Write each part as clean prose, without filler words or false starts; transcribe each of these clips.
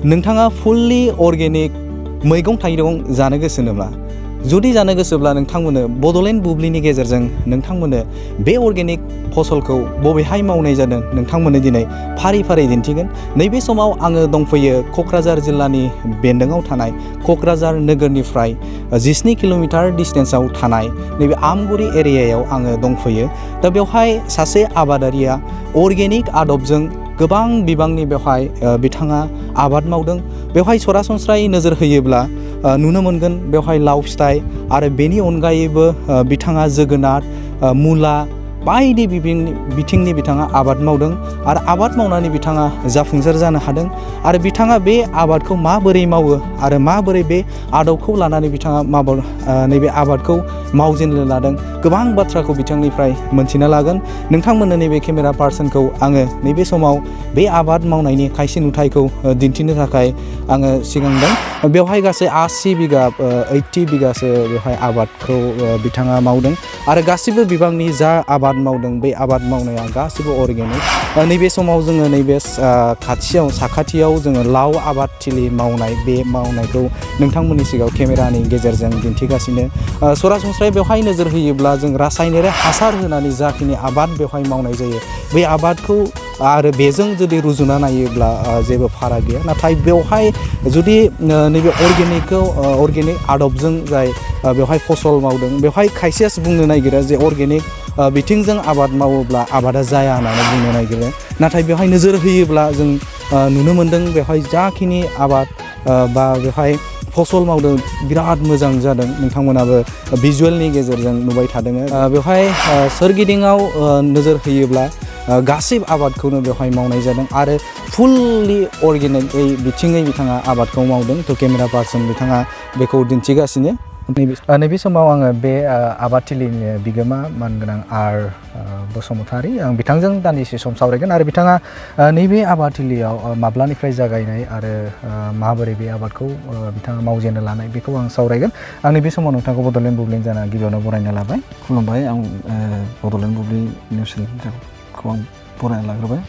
नोंथाङा fully organic मैगं थाइगं जानो गोसोब्ला जुदि जानो गोसोब्ला नोंथांमोननो बड'लेण्ड बुब्लिनि गेजेरजों नोंथांमोननो बे अर्गेनिक फसलखौ बबेहाय मावनाय जादों नोंथांमोननो दिनै फारि फारि दिन्थिगोन। नैबे समाव आङो दंफैयो क'क्राझार जिल्लानि बेन्दोङाव थानाय क'क्राझार नोगोरनिफ्राय 19 किल'मिटार डिस्टेन्सआव थानाय नैबे आमगुरि एरियायाव आङो दंफैयो। दा बेवहाय सासे आबादारिया अर्गेनिक आदबजों गोबां बिबांनि बेवहाय बिथाङा आबाद मावदों। बेवहाय सरासनस्रायै नोजोर होयोब्ला नुनो मोनगोन बेवहाय लाव फिथाइ आरो बेनि अनगायैबो बिथाङा जोगोनार, मुला बायदि बिथिंनि बिथाङा आबाद मावदों आरो आबाद मावनानै बिथाङा जाफुंसार जानो हादों। आरो बिथाङा बे आबादखौ माबोरै मावो आरो माबोरै बे आदबखौ लानानै बिथाङा नैबे आबादखौ मावजेननो लादों गोबां बाथ्राखौ बिथांनिफ्राय मोनथिनो लागोन। नोंथांमोननो नैबे केमेरा पार्सनखौ आङो नैबे समाव बे आबाद मावनायनि खायसे नुथायखौ दिन्थिनो थाखाय आङो सिगांदों। बेवहाय गासै 80 बिगासो बेवहाय आबादखौ बिथाङा मावदों आरो गासिबो बिबांनि जा आबाद मावदों बे आबाद मावनाया गासिबो अर्गेनिक। नैबे समाव जोङो नैबे साखाथियाव जोङो लाव आबादथिलि मावनाय बे मावनायखौ नोंथांमोननि सिगाङाव केमेरानि गेजेरजों दिन्थिगासिनो। सरासनस्रायै बेवहाय नोजोर होयोब्ला जों रासायनारि हासार होनानै जाखिनि आबाद बेवहाय मावनाय जायो बे आबादखौ आरो बेजों जुदि रुजुना नायोब्ला जेबो फाराग गैया। नाथाय बेवहाय जुदि नैबे अर्गेनिक आदबजों जाय बेवहाय फसल मावदों बेवहाय खायसेयासो बुंनो नागिरो जे अर्गेनिक बिथिंजों आबाद मावोब्ला आबादा जाया होननानै बुंनो नागिरो। नाथाय बेवहाय नोजोर होयोब्ला जों नुनो मोनदों बेवहाय जाखिनि आबाद बा बेवहाय फसल मावदों बिराद मोजां जादों। नोंथांमोनाबो भिजुवेलनि गेजेरजों नुबाय थादों। बेवहाय सोरगिदिङाव नोजोर होयोब्ला गासै आबादखौनो बेवहाय मावनाय जादों आरो फुल्ली अर्गेनिकै बिथिङै बिथाङा आबादखौ मावदों। थ' केमेरा पार्सन बिथाङा बेखौ दिन्थिगासिनो। नैबे समाव आङो बे आबादथिलिनि बिगोमा मानगोनां आर बसुमतारी आं बिथांजों दान्दिसे सम सावरायगोन आरो बिथाङा नैबे आबादथिलियाव माब्लानिफ्राय जागायनाय आरो माबोरै बे आबादखौ बिथाङा मावजेननो लानाय बेखौ आं सावरायगोन। आं नैबे समाव नोंथांखौ बड'लेण्ड बुब्लिनि जाना गिबियावनो बरायना लाबाय। खुलुमबाय। आं बड'लेण्ड बुब्लि निउस चेनेलखौ आं बरायना लाग्रोबाय।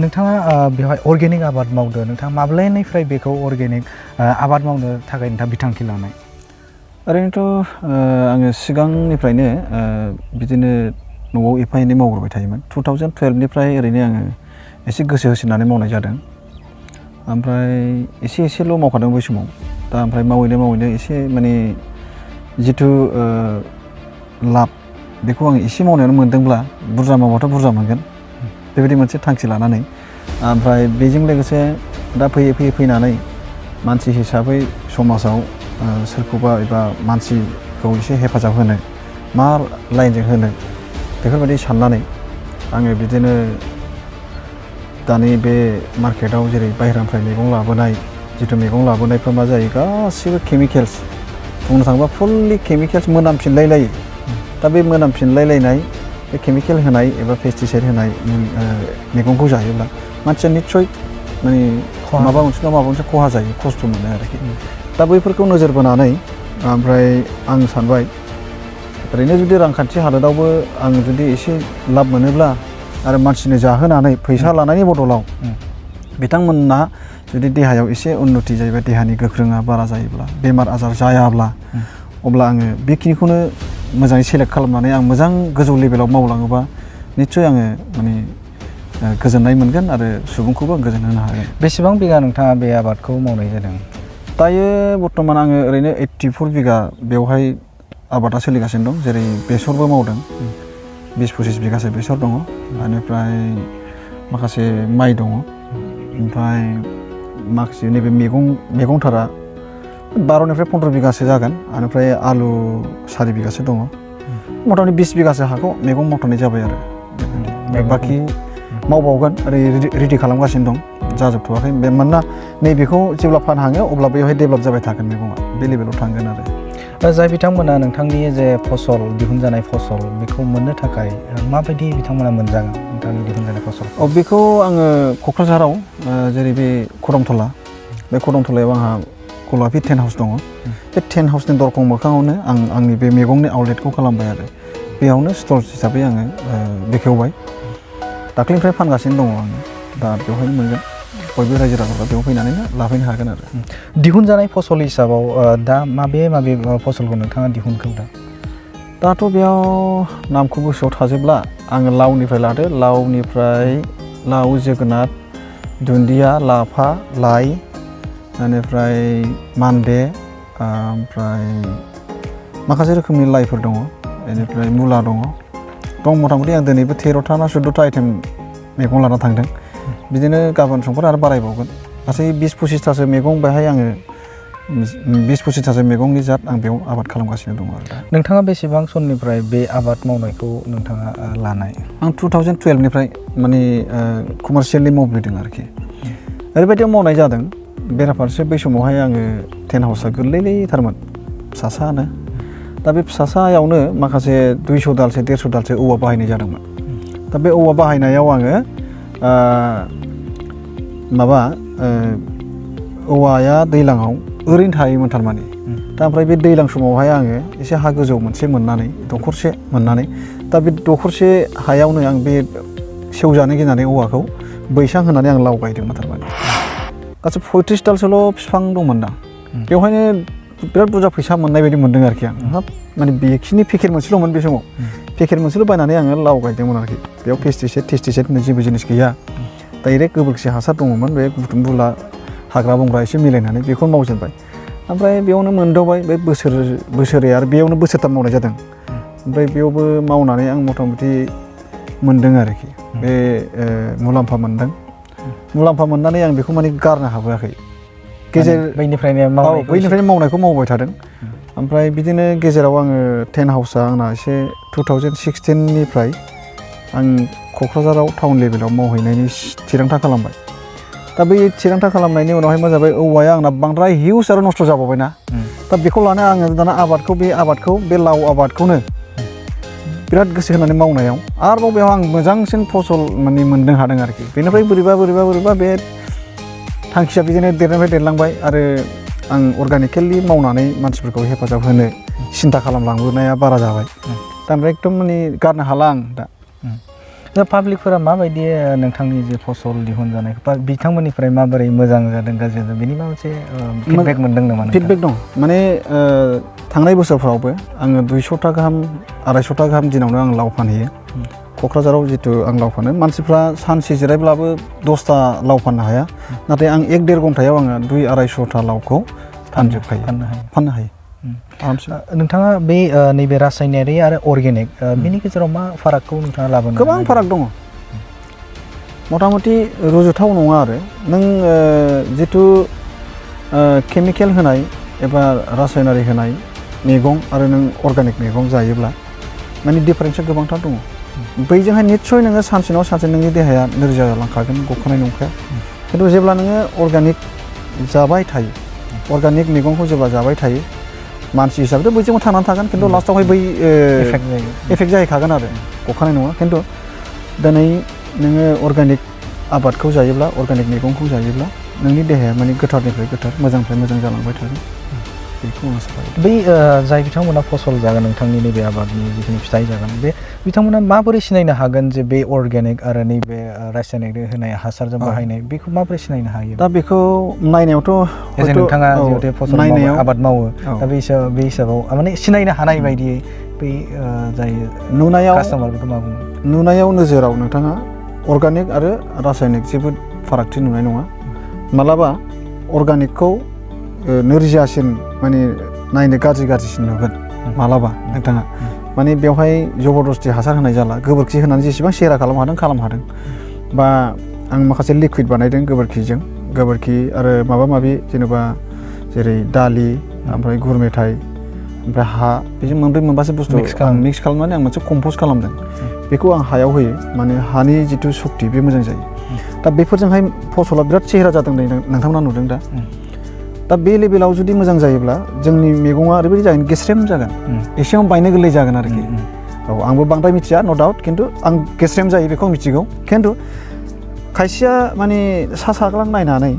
नोंथाङा बेवहाय अर्गेनिक आबाद मावदो। नोंथाङा माब्लानिफ्राय बेखौ अर्गेनिक आबाद मावनो थाखाय नोंथाङा बिथांखि लानाय? ओरैनोथ' आङो सिगांनिफ्रायनो बिदिनो न'आव एफा एनै मावग्रोबाय थायोमोन। 2012निफ्राय ओरैनो आङो एसे गोसो होसिननानै मावनाय जादों। ओमफ्राय एसेल' मावखादों बै समाव। दा ओमफ्राय मावैनो एसे माने जिथु लाब बेखौ आं एसे मावनायावनो मोनदोंब्ला बुरजा मावबाथ' बुरजा मोनगोन बेबायदि मोनसे थांखि लानानै ओमफ्राय बेजों लोगोसे दा फैनानै मानसि हिसाबै समाजाव सोरखौबा एबा मानसिखौ एसे हेफाजाब होनो मा लाइनजों होनो बेफोरबायदि साननानै आङो बिदिनो दानि बे मार्केटाव जेरै बाहेरानिफ्राय मैगं लाबोनाय जिथु मैगं लाबोनायफ्रा मा जायो गासिबो केमिकेल्स बुंनो थाङोबा फुल्लि केमिकेल्स मोनामफिनलायलायो। दा बे मोनामफिनलायलायनाय बे केमिकेल होनाय एबा पेस्टिसाइड होनाय मैगंखौ जायोब्ला मानसिया निस्सय माने माबा मोनसे खहा जायो, खस्थ' मोनो आरोखि। दा बैफोरखौ नोजोर बोनानै ओमफ्राय आं सानबाय ओरैनो जुदि रांखान्थि हालोदावबो आं जुदि एसे लाब मोनोब्ला आरो मानसिनो जाहोनानै फैसा लानायनि बदलाव बिथांमोनना जुदि देहायाव एसे उन्नति जायोबा देहानि गोख्रोङा बारा जायोब्ला बेमार आजार जायाब्ला अब्ला आङो बेखिनिखौनो मोजाङै सेलेक्ट खालामनानै आं मोजां गोजौ लेभेलाव मावलाङोबा निस्सय आङो माने गोजोननाय मोनगोन आरो सुबुंखौबो आं गोजोन होनो हागोन। बेसेबां बिगा नोंथाङा बे आबादखौ मावनाय जादों? दायो बर्थमान आङो ओरैनो 84 बिगा बेवहाय आबादा सोलिगासिनो दं। जेरै बेसरबो मावदों, 20-25 बिगासो बेसर दङ। बेनिफ्राय माखासे माइ दङ। ओमफ्राय माखासे नैबे मैगंथारा 12निफ्राय 15 बिगासो जागोन। बेनिफ्राय आलु 4 बिगासो दङ। मथा मथि 20 बिगासो हाखौ मैगं मावथ'नाय जाबाय आरो बाखि मावबावगोन ओरै रेडि खालामगासिनो दं, जाजोबथ'वाखै। मानोना नैबेखौ जेब्ला फानहाङो अब्ला बेवहाय डेभेलप जाबाय थागोन मैगङा, बे लेभेलाव थांगोन आरो। जाय बिथांमोना नोंथांनि जे फसल दिहुनजानाय फसल बेखौ मोननो थाखाय माबायदि बिथांमोना मोनजागोन नोंथांनि दिहुनजानाय फसल? बेखौ आङो क'क्राझाराव जेरै बे खदमथला, बे खदमथलायाव आंहा गलापि टेन्ट हाउस दङ। बे टेन्ट हाउसनि दरखं मोखाङावनो आं आंनि बे मैगंनि आउटलेटखौ खालामबाय आरो बेयावनो स्टल हिसाबै आङो बेखेवबाय। दाख्लैनिफ्राय फानगासिनो दङ आङो, दा बेवहायनो मोनगोन। बयबो रायजो राजाफ्रा बेयाव फैनानैनो लाफैनो हागोन आरो दिहुनजानाय फसल हिसाबाव दा माबे फसलखौ नोंथाङा दिहुनखो दा? दाथ' बेयाव नामखौ गोसोआव थाजोबला आङो लावनिफ्राय लादो लावनिफ्राय लाव जोगोनार दुन्दिया लाफा लाइ बेनिफ्राय मान्दे ओमफ्राय माखासे रोखोमनि लाइफोर दङ बेनिफ्राय मुला दङ मथा मथि आं दिनैबो 13था ना 14था आइटेम मैगं लाना थांदों बिदिनो गाबोन समफोर आरो बारायबावगोन गासै 20-25थासो मैगं बेहाय आङो 20-25थासो मैगंनि जात आं बेयाव आबाद खालामगासिनो दङ आरो दा। नोंथाङा बेसेबां समनिफ्राय बे आबाद मावनायखौ नोंथाङा लानाय? आं 2012निफ्राय माने कमार्शियेलि मावबोदों आरोखि ओरैबायदियाव मावनाय जादों बेराफारसे बै समावहाय आङो टेन्ट हाउसआ गोरलैथारमोन फिसासानो दा बे फिसासायावनो माखासे 200 दालसो 150 दालसो औवा बाहायनाय जादोंमोन दा बे औवा बाहायनायाव आङो औवाया दैलाङाव ओरैनो थायोमोन थारमाने दा ओमफ्राय बे दैलां समावहाय आङो एसे हा गोजौ मोनसे मोननानै दखरसे मोननानै दा बे दखरसे हायावनो आं बे सेवजानो गिनानै औवाखौ बैसां होनानै आं लाव गायदोंमोन थारमाने गासै 35 दालसोल' बिफां दंमोन दां बेवहायनो बिराद बुरजा फैसा मोननाय बायदि मोनदों आरोखि आं माने बेखिनि पेकेट मोनसेल'मोन बे समाव पेकेट मोनसेल' बायनानै आङो लाव गायदोंमोन आरोखि बेयाव पेस्टिसाइड होननाय जेबो जिनिस गैया डाइरेक्ट गोबोरखि हासार दङमोन बे बुथुम बुला हाग्रा बंग्रा एसे मिलायनानै बेखौनो मावजेनबाय ओमफ्राय बेयावनो मोनदावबाय बे बोसोरे आरो बेयावनो बोसोरथाम मावनाय जादों ओमफ्राय बेयावबो मावनानै आं मथा मथि मोनदों आरोखि बे मुलाम्फा मोननानै आं बेखौ माने गारनो हाबोआखै बैनिफ्रायनो मावनायखौ मावबाय थादों ओमफ्राय बिदिनो गेजेराव आङो टेन्ट हाउसआ आंना एसे 2016निफ्राय आं क'क्राझाराव टाउन लेभेलाव मावहैनायनि थिरांथा खालामबाय दा बै थिरांथा खालामनायनि उनावहाय मा जाबाय औवाया आंना बांद्राय हिउज आरो नस्थ' जाबावबायना दा बेखौ लानो आङो दाना बे लाव आबादखौनो बिराद गोसो होनानै मावनायाव आरोबाव बेयाव आं मोजांसिन फसल माने मोननो हादों आरोखि बेनिफ्राय बोरैबा बे थांखिया बिदिनो देरनायनिफ्राय देरलांबाय आरो आं अर्गानिकेलि मावनानै मानसिफोरखौ हेफाजाब होनो सिन्था खालामलांबोनाया बारा जाबाय दा ओमफ्राय एकदम माने गारनो हाला आं दा पाब्लिकफोरा माबायदि नोंथांनि जे फसल दिहुनजानायखौ बिथांमोननिफ्राय माबोरै मोजां जादों गाज्रि जादों बेनि माबा मोनसे फिडबेक मोनदों नामा? फिडबेक दं माने थांनाय बोसोरफ्रावबो आङो 200था गाहाम 250था गाहाम दिनावनो आं लाव फानहैयो क'क्राझाराव जितु आं लाव फानो मानसिफ्रा सानसे जिरायब्लाबो 10था लाव फाननो हाया नाथाय आं 1-1.5 घन्टायाव आङो 200-250था लावखौ फाननो हायो नोंथाङा बे नैबे रासायनारि आरो अर्गेनिक बेनि गेजेराव मा फारागखौ नोंथाङा लाबोनो? गोबां फाराग दङ मथा मथि रुजुथाव नङा आरो नों जितु केमिकेल होनाय एबा रासायनारि होनाय मैगं आरो नों अर्गानिक मैगं जायोब्ला माने डिफारेन्सआ गोबांथार दङ बैजोंहाय निस्सय नोङो सानसे नङा सानसे नोंनि देहाया नोरजिया जालांखागोन गखानाय नंखाया खिन्थु जेब्ला नोङो अर्गानिक जाबाय थायो अर्गानिक मैगंखौ जेब्ला जाबाय थायो मानसि हिसाबै बैजोंबो थांनानै थागोन खिन्थु लास्टआवहाय बै एफेक्ट जाहैखागोन आरो गखानाय नङा खिन्थु दिनै नोङो अर्गानिक आबादखौ जायोब्ला अर्गानिक मैगंखौ जायोब्ला नोंनि देहाया माने गोथारनिफ्राय गोथार मोजांनिफ्राय मोजां जालांबाय थागोन बेखौ आं सानो बै जाय बिथांमोना फसल जागोन नोंथांनि नैबे आबादनि जिखिनि फिथाइ जागोन बे बिथांमोना माबोरै सिनायनो हागोन जे बे अर्गेनिक आरो नैबे रासायनिक होनाय हासारजों बाहायनाय बेखौ माबोरै सिनायनो हायो? दा बेखौ नायनायावथ' नोंथाङा जिहेतु फसल आबाद मावो दा बे हिसाबाव माने सिनायनो हानाय बायदियै बै जाय कास्टमार बेखौ मा बुङो? नुनायाव नोजोराव नोंथाङा अर्गानिक आरो रासायनिक जेबो फारागथि नुनाय नङा मालाबा अर्गानिकखौ नोरजियासिन माने नायनो गाज्रिसिन नुगोन मालाबा नोंथाङा माने बेवहाय जबरदस्ति हासार होनाय जाला गोबोरखि होनानै जेसेबां सेहेरा खालामनो हादों बा आं माखासे लिकुइड बानायदों गोबोरखि आरो माबा माबि जेनेबा जेरै दालि ओमफ्राय गुर मेथाइ ओमफ्राय हा बेजों मोनबासो बुस्थु आं मिक्स खालामनानै आं मोनसे कम्पस्ट खालामदों बेखौ आं हायाव होयो माने हानि जिथु सक्ति बे मोजां जायो दा बेफोरजोंहाय फसला बिराद सेहेरा जादों नोंथांमोना नुदों दा बे लेभेलाव जुदि मोजां जायोब्ला जोंनि मैगङा ओरैबायदि जागोन गेस्रेम जागोन एसेयावनो बायनो गोरलै जागोन आरोखि आंबो बांद्राय मिथिया न' डाउट खिन्थु आं गेस्रेम जायो बेखौ मिथिगौ खिन्थु खायसेया माने साग्लां नायनानै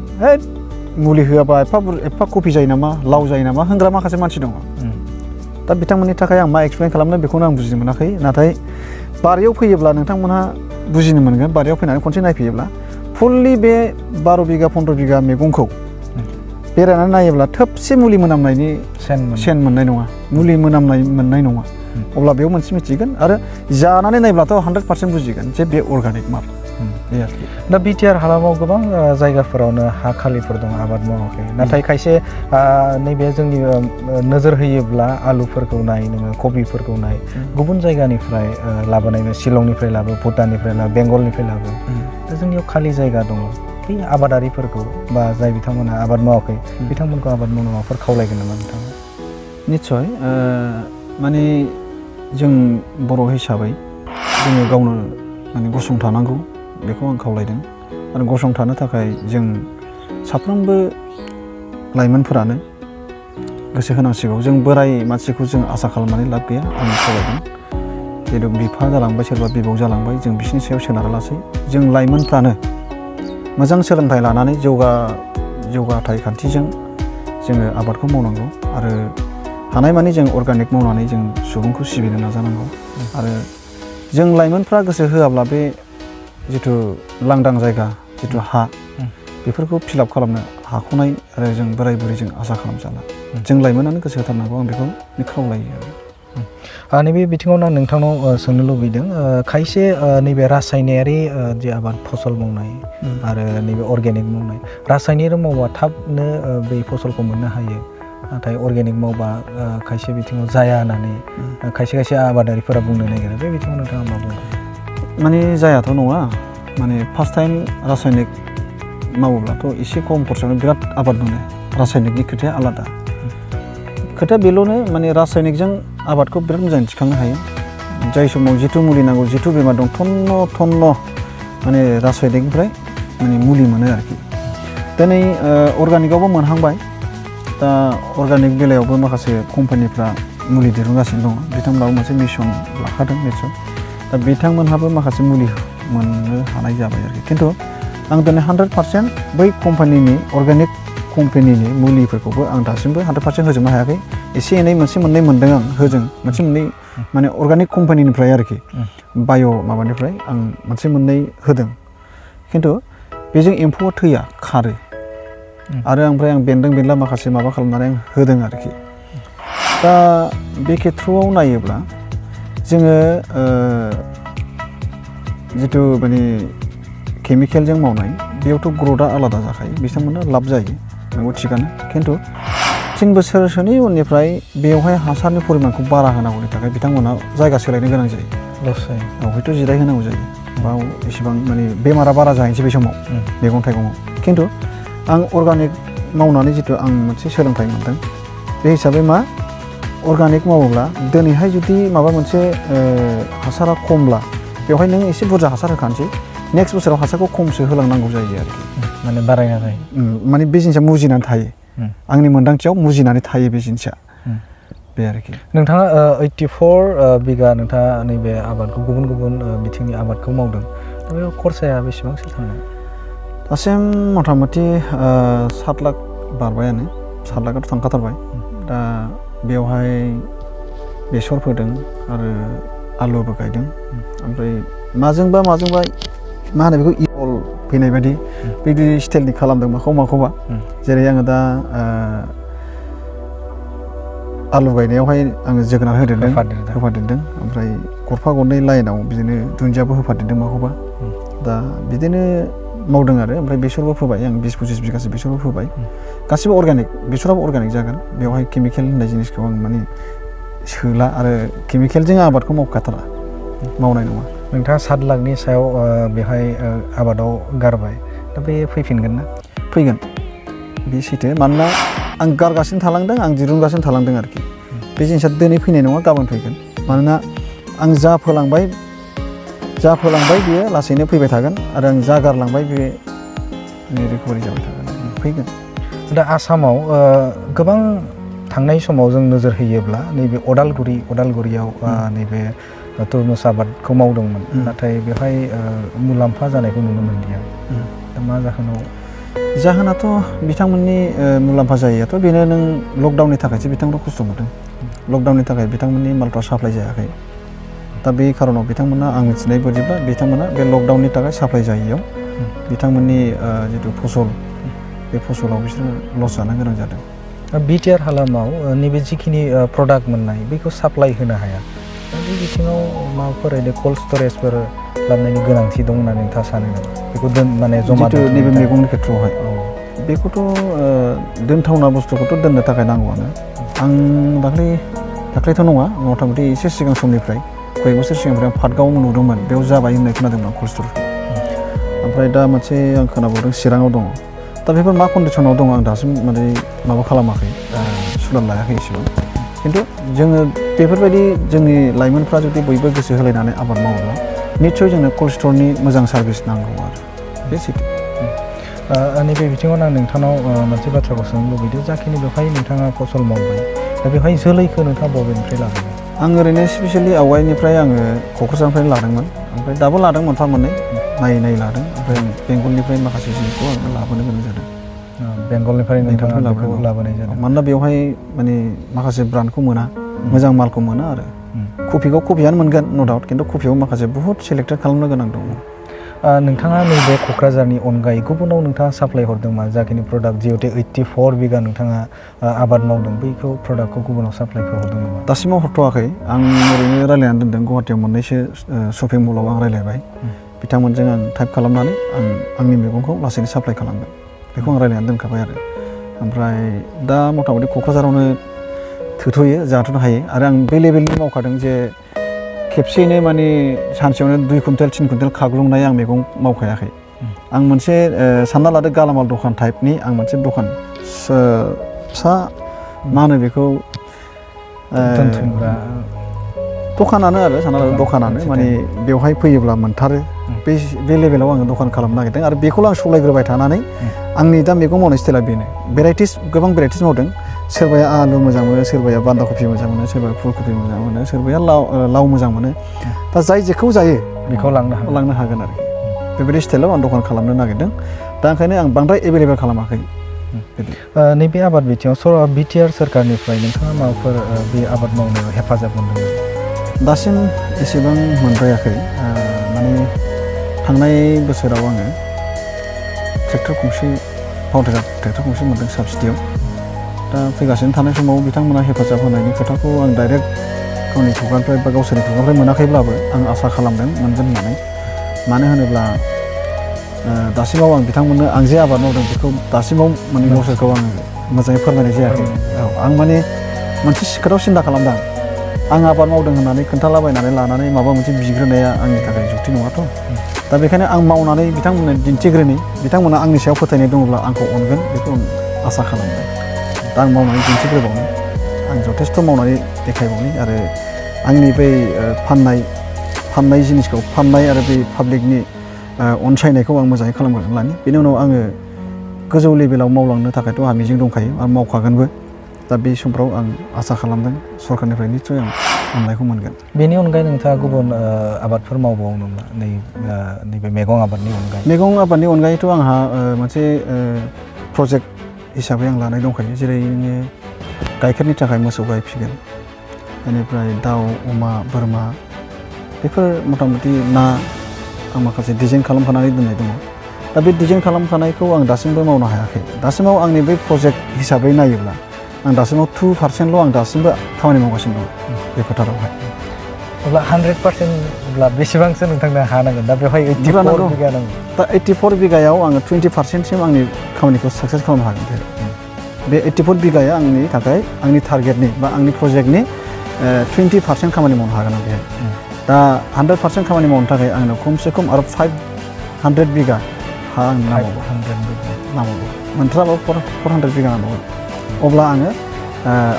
मुलि होआबा एफा कफि जायो नामा लाव जायो नामा होनग्रा माखासे मानसि दङ दा बिथांमोननि थाखाय आं मा एक्सप्लेन खालामनो बेखौनो आं बुजिनो मोनाखै नाथाय बारियाव फैयोब्ला नोंथांमोनहा बुजिनो मोनगोन बारियाव फैनानै खनसे नायफैयोब्ला फुललि बे 12 बिगा 15 बिगा मैगंखौ बेरायनानै नायोब्ला थोबसे मुलि मोनामनायनि सेन मोननाय नङा, मुलि मोनामनाय मोननाय नङा। अब्ला बेयाव मोनसे मिथिगोन आरो जानानै नायब्लाथ' 100% बुजिगोन जे बे अर्गानिक माल। बे आरोखि। दा बिटिआर हालामाव गोबां जायगाफोरावनो हा खालिफोर दं आबाद मावाखै, नाथाय खायसे नैबे जोंनि नोजोर होयोब्ला आलुफोरखौ नाय, नोङो कबिफोरखौ नाय, गुबुन जायगानिफ्राय लाबोनाय, शिलंनिफ्राय लाबो, भुटाननिफ्राय लाबो, बेंगलनिफ्राय लाबो। दा जोंनियाव खालि जायगा दङ। बै आबादारिफोरखौ बा जाय बिथांमोना आबाद मावाखै बिथांमोनखौ आबाद मावनो माबाफोर खावलायगोन नामा नोंथाङा? निस्सय, माने जों बर' हिसाबै जोङो गावनो माने गसंथानांगौ, बेखौ आं खावलायदों। आरो गसंथानो थाखाय जों साफ्रोमबो लाइमोनफोरानो गोसो होनांसिगौ। जों बोराय मानसिखौ जों आसा खालामनानै लाब गैया, आं खावलायदों। जेरै बिफा जालांबाय, सोरबा बिबौ जालांबाय, जों बिसोरनि सायाव सोनारालासै जों लाइमोनफ्रानो मोजां सोलोंथाइ लानानै जौगाथाय खान्थिजों जोङो आबादखौ मावनांगौ आरो हानायमानि जों अर्गानिक मावनानै जों सुबुंखौ सिबिनो नाजानांगौ। आरो जों लाइमोनफ्रा गोसो होआब्ला बे जिथु लांदां जायगा, जिथु हा, बेफोरखौ फिलाप खालामनो हाख'नाय आरो जों बोराय बुरैजों आसा खालामजाला। जों लाइमोनानो गोसो होथारनांगौ, आं बेखौ खावलायो आरो। नैबे बिथिङावनो आं नोंथांनाव सोंनो लुबैदों, खायसे नैबे रासायनारि जे आबाद फसल मावनाय आरो नैबे अर्गेनिक मावनाय, रासायनारि मावबा थाबनो बै फसलखौ मोननो हायो, नाथाय अर्गेनिक मावबा खायसे बिथिङाव जाया होननानै खायसे आबादारिफोरा बुंनो नागिरो। बे बिथिङाव नोंथाङा मा बुङो? माने जायाथ' नङा, माने फार्स्ट टाइम रासायनिक मावोब्लाथ' एसे खम खरसायावनो बिराद आबाद मोनो। रासायनिकनि खोथाया आलादा। खोथाया बेल'नो, माने रासायनिकजों आबादखौ बिराद मोजां थिखांनो हायो। जाय समाव जिथु मुलि नांगौ, जिथु बेमार दं, थन्न माने रासायनिकनिफ्राय माने मुलि मोनो आरोखि। दिनै अर्गानिकआवबो मोनहांबाय। दा अर्गानिक बेलायावबो माखासे कम्पानिफ्रा मुलि दिहुनगासिनो दङ। बिथांमोनाबो मोनसे मिशन लाखादों निस्सय। दा बिथांमोनहाबो माखासे मुलि मोननो हानाय जाबाय आरोखि। खिन्थु आं दिनै 100% बै कम्पानिनि, अर्गानिक कम्पानिनि मुलिफोरखौबो आं दासिमबो 100% होजोबनो हायाखै। एसे एनै मोनसे मोननै मोनदों आं, होजों मोनसे मोननै माने अर्गानिक कम्पानिनिफ्राय आरोखि, बाय' माबानिफ्राय आं मोनसे मोननै होदों। खिन्थु बेजों एम्फौआ थैया, खारो। आरो ओमफ्राय आं बेन्दों बेनला माखासे माबा खालामनानै आं होदों आरोखि। दा बे खेथ्रआव नायोब्ला जोङो जिथु माने केमिकेलजों मावनाय, बेयावथ' ग्रथआ आलादा जाखायो, बिथांमोना लाब जायो, नंगौ थिगानो। खिन्थु 3 बोसोरसोनि उननिफ्राय बेवहाय हासारनि परिमानखौ बारा होनांगौनि थाखाय बिथांमोना जायगा सोलायनो गोनां जायो। लस जायो। हयथ' जिराय होनांगौ जायो। बा एसेबां माने बेमारा बारा जाहैनोसै बे समाव मैगं थाइगङाव। खिन्थु आं अर्गानिक मावनानै जिथु आं मोनसे सोलोंथाइ मोनदों, बे हिसाबै मा, अर्गानिक मावोब्ला दिनैहाय जुदि माबा मोनसे हासारा खमब्ला बेवहाय नों एसे बुरजा हासार होखानोसै, नेक्स्ट बोसोराव हासारखौ खमसो होलांनांगौ जायो आरोखि। माने बारायनानै माने बे जिनिसा मुजिनानै थायो। आंनि मोन्दांथियाव मुजिनानै थायो बे जिनिसा। बे आरोखि। नोंथाङा 84 बिगा नोंथाङा नैबे आबादखौ गुबुन बिथिंनि आबादखौ मावदों। दा बेयाव खरसाया बेसेबांसो थांनाय? दासिम मथा मथि 7 लाख बारबायानो, 7 लाखआथ' थांखाथारबाय। दा बेवहाय बेसर फोदों आरो आलुबो गायदों। ओमफ्राय माजोंबा मा होनो बेखौ इल फैनाय बायदि बिदि स्टाइलनि खालामदों माखौबा। जेरै आङो दा आलु गायनायावहाय आङो जोगोनार होफादेरदों। ओमफ्राय गरफा गरनै लाइनाव बिदिनो दुन्दियाबो होफादेरदों माखौबा। दा बिदिनो मावदों आरो ओमफ्राय बेसरबो फोबाय आं 20-25 बिगासो बेसरबो फोबाय। गासिबो अर्गानिक, बेसराबो अर्गानिक जागोन। बेवहाय केमिकेल होननाय जिनिसखौ आं माने सोला आरो केमिकेलजों आबादखौ मावखाथारा, मावनाय नङा। नोंथाङा 7 लाखनि सायाव बेहाय आबादाव गारबाय, दा बे फैफिनगोन ना? फैगोन, बे सैथो। मानोना आं गारगासिनो थालांदों, आं दिरुनगासिनो थालांदों आरोखि। बे जिनिसा दिनै फैनाय नङा, गाबोन फैगोन। मानोना आं जा फोलांबाय बेयो लासैनो फैबाय थागोन आरो आं जा गारलांबाय बे रिकभारि जाबाय थागोन, फैगोन। दा आसामाव गोबां थांनाय समाव जों नोजोर होयोब्ला नैबे अदालगुरियाव नैबे तरमुज आबादखौ मावदोंमोन, नाथाय बेवहाय मुलाम्फा जानायखौ नुनो मोनलिया। दा मा जाहोनाथ' बिथांमोननि मुलाम्फा जायैयाथ' बेनो, नों लकडाउननि थाखायसो बिथांमोना खस्थ' मोनदों। लकडाउननि थाखाय बिथांमोननि मालफ्रा साप्लाइ जायाखै। दा बे खारनाव बिथांमोना, आं मिथिनाय बायदिब्ला बिथांमोना बे लकडाउननि थाखाय साप्लाइ जायैयाव बिथांमोननि जिथु फसल बे फसलाव बिसोरो लस जानो गोनां जादों। बिटिआर हालामाव नैबे जिखिनि प्रडाक्ट मोननाय बेखौ साप्लाय होनो हाया, बे बिथिङाव माबाफोर ओरैनो कल्ड स्टरेजफोर खालामनायनि गोनांथि दं होननानै नोंथाङा सानो नामा? बेखौ माने जमा जिथु नैबे मैगंनि खेथ्रआवहाय बेखौथ' दोनथावना बुस्थुखौथ' दोननो थाखाय नांगौआनो। आं दाख्लैथ' नङा, मथा मथि एसे सिगां समनिफ्राय कय बोसोर सिगांनिफ्राय आं पाटगाव नुदोंमोन, बेयाव जाबाय होननाय खोनादोंमोन कल्ड स्ट'रखौ। ओमफ्राय दा मोनसे आं खोनाबावदों चिराङाव दङ। दा बेफोर मा कन्डिसनाव दङ आं दासिम माने माबा खालामाखै, सुलाद लायाखै एसेबां। खिन्थु जोङो बेफोरबायदि जोंनि लाइमोनफ्रा जुदि बयबो गोसो होलायनानै आबाद मावोब्ला निस्सय जोंनो कल्ड स्ट'रनि मोजां सार्भिस नांगौ आरो बे सैथो। नैबे बिथिङाव आं नोंथांनाव मोनसे बाथ्राखौ सोंनो लुबैदों, जाखिनि बेवहाय नोंथाङा फसल मावबाय, दा बेवहाय जोलैखौ नोंथाङा बबेनिफ्राय लाबोदों? आं ओरैनो स्पेसियेलि आवगायनिफ्राय आङो क'क्राझारनिफ्राय लादोंमोन, ओमफ्राय दाबो लादों मोनफा मोननै, नायै लादों। ओमफ्राय बेंगलनिफ्राय माखासे जिनिसखौ आङो लाबोनो गोनां जादों। बेंगलनिफ्राय नोंथाङा बेखौ लाबोनाय जादों? मानोना बेवहाय माने माखासे ब्रान्डखौ मोना, मोजां मालखौ मोना आरो। कफियानो मोनगोन न' डाउट, खिन्थु कफियाव माखासे बुहुत सेलेक्टेड खालामनो गोनां दङ। नोंथाङा नैबे क'क्राझारनि अनगायै गुबुनाव नोंथाङा साप्लाय हरदों मा? जाखिनि प्रडाक्ट जिहेतु 84 बिगा नोंथाङा आबाद मावदों, बैखौ प्रडाक्टखौ गुबुनाव साप्लायखौ हरदों नामा? दासिमाव हरथ'वाखै। आं ओरैनो रायलायनानै दोनदों, गुवाहाटियाव मोननैसो शपिं मलाव आं रायलायबाय। बिथांमोनजों आं टाइप खालामनानै आंनि मैगंखौ लासैनो साप्लाय खालामगोन, बेखौ आं रायलायनानै दोनखाबाय आरो। ओमफ्राय दा मथा मथि क'क्राझारावनो थोथ'यो, जाथ'नो हायो। आरो आं बे लेभेलनि मावखादों जे खेबसेयैनो माने सानसेयावनो 2 कुइन्टेल 3 कुइन्टेल खाग्लुंनाय आं मैगं मावखायाखै। आं मोनसे सानना लादो गालामाल दखान टाइपनि आं मोनसे दखान फिसा, मा होनो बेखौ, दोनथुमग्रा दखानानो आरो सानना लादो दखानानो, माने बेवहाय फैयोब्ला मोनथारो बे लेभेलाव आङो दखान खालामनो नागिरदों। आरो बेखौल' आं सालायग्रोबाय थानानै आंनि दा मैगं मावनाय स्टाइला बेनो। गोबां भेराइटिस मावदों। सोरबाया आलु मोजां मोनो, सोरबाया बान्दा कफि मोजां मोनो, सोरबाया फुल कफि मोजां मोनो, सोरबाया लाव मोजां मोनो। दा जाय जेखौ जायो बेखौ लांनो हागोन आरोखि। बेबायदि स्टाइलाव आं दखान खालामनो नागिरदों। दा ओंखायनो आं बांद्राय एभेलेबेल खालामाखै। नैबे आबाद बिथिङाव बिटिआर सोरखारनिफ्राय नोंथाङा माबाफोर बे आबाद मावनायाव हेफाजाब मोनदों? दासिम एसेबां मोनद्रायाखै। माने थांनाय बोसोराव आङो ट्रेक्टर गंसे मोनदों साबसिडियाव। दा फैगासिनो थानाय समाव बिथांमोना हेफाजाब होनायनि खोथाखौ आं डाइरेक्ट गावनि खुगानिफ्राय बा गावसोरनि खुगानिफ्राय मोनाखैब्लाबो आं आसा खालामदों मोनगोन होननानै। मानो होनोब्ला दासिमाव आं बिथांमोननो आं जे आबाद मावदों बेखौ दासिमाव माने गावसोरखौ आङो मोजाङै फोरमायनाय जायाखै। आं माने मोनसे खोथायाव सिन्था खालामदों, आं आबाद मावदों होननानै खोन्थालाबायनानै लानानै माबा मोनसे बिग्रोनाया आंनि थाखाय जुक्ति नङाथ'। दा बेखायनो आं मावनानै बिथांमोननो दिन्थिग्रोनि, बिथांमोना आंनि सायाव फोथायनाय दङब्ला आंखौ अनगोन, बेखौ आं आसा खालामदों। दा आं मावनानै दिन्थिग्रोबावनि, आं जथेस्थ' मावनानै देखायबावनि। आरो आंनि बै फाननाय जिनिसखौ आरो बे पाब्लिकनि अनसायनायखौ आं मोजाङै खालामग्रोनानै लानि। बेनि उनाव आङो गोजौ लेभेलाव मावलांनो थाखायथ' आंहा मिजिं दंखायो आरो मावखागोनबो। दा बे समफ्राव आं आसा खालामदों सरकारनिफ्राय निस्सय आं अननायखौ मोनगोन। बेनि अनगायै नोंथाङा गुबुन आबादफोर मावबावो नामा नैबे मैगं आबादनि अनगायै? मैगं आबादनि अनगायैथ' आंहा मोनसे प्रजेक्ट हिसाबै आं लानाय दंखायो। जेरै नोङो गाइखेरनि थाखाय मोसौ गाय फिगोन, बेनिफ्राय दाउ, अमा, बोरमा, बेफोर मथा मथि ना आं माखासे डिजाइन खालामखानानै दोननाय दङ। दा बे डिजाइन खालामखानायखौ आं दासिमबो मावनो हायाखै। दासिमाव आंनि बै प्रजेक्ट हिसाबै नायोब्ला आं दासिमाव 2% आं दासिमबो खामानि मावगासिनो दं बे फोथारावहाय। अब्ला 100%ब्ला बेसेबांसो नोंथांनो हा नांगोन? दा बेवहाय 84 बिगा नांगोन। दा 84 बिगायाव आङो 20%सिम आंनि खामानिखौ साक्सेस खालामनो हागोन। बे 84 बिगाया आंनि थाखाय आंनि टारगेटनि बा आंनि प्रजेक्टनि 20% खामानि मावनो हागोन आं बेहाय। दा 100% खामानि मावनो थाखाय आंनो खमसे खम आरो 500 बिगा हा आं नांबावगौ। मोनथाराबाबो 400 बिगा नांबावगौ। अब्ला आङो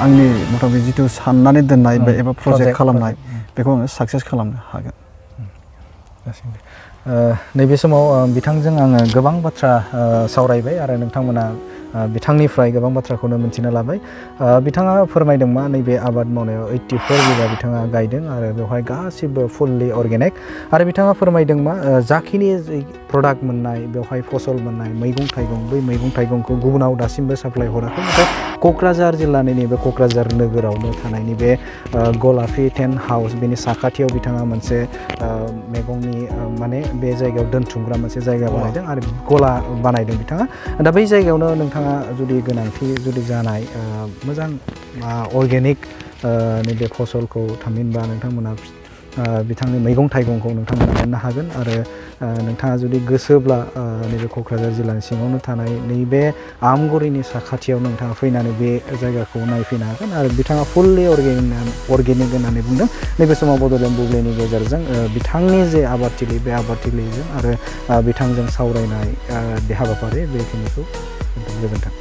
आंनि मथा मथि जिथु साननानै दोननाय एबा प्रजेक्ट खालामनाय बेखौ आङो साक्सेस खालामनो हागोन। नैबे समाव बिथांजों आङो गोबां बाथ्रा सावरायबाय आरो नोंथांमोना बिथांनिफ्राय गोबां बाथ्राखौनो मिन्थिना लाबाय। बिथाङा फोरमायदों मा नैबे आबाद मावनायाव 84 बिगा बिथाङा गायदों आरो बेवहाय गासिबो फुल्लि अर्गेनिक आरो बिथाङा फोरमायदों मा जाखिनि प्रडाक्ट मोननाय बेवहाय फसल मोननाय मैगं थाइगं बै मैगं थाइगंखौ गुबुनाव दासिमबो साप्लाय हराखै, नाथाय क'क्राझार जिल्लानि नैबे क'क्राझार नोगोरावनो थानायनि बे गलापि टेन्ट हाउस बेनि साखाथियाव बिथाङा मोनसे मैगंनि माने बे जायगायाव दोनथुमग्रा मोनसे जायगा बानायदों आरो गला बानायदों बिथाङा। दा बै जायगायावनो नोंथाङा जुदि गोनांथि जुदि जानाय मोजां अर्गेनिक नैबे फसलखौ थामहिनबा नोंथांमोना बिथांनि मैगं थाइगंखौ नोंथांमोना मोननो हागोन आरो नोंथाङा जुदि गोसोब्ला नैबे क'क्राझार जिल्लानि सिङावनो थानाय नैबे आमगुरिनि साखाथियाव नोंथाङा फैनानै बे जायगाखौ नायफैनो हागोन आरो बिथाङा फुल्लि अर्गेनिक होननानै बुंदों। नैबे समाव बड'लेण्ड बुब्लिनि गेजेरजों बिथांनि जे आबादथिलि बे आबादथिलिजों आरो बिथांजों सावरायनाय बे हाबाफारि बेखिनिखौ गोजोन्थों।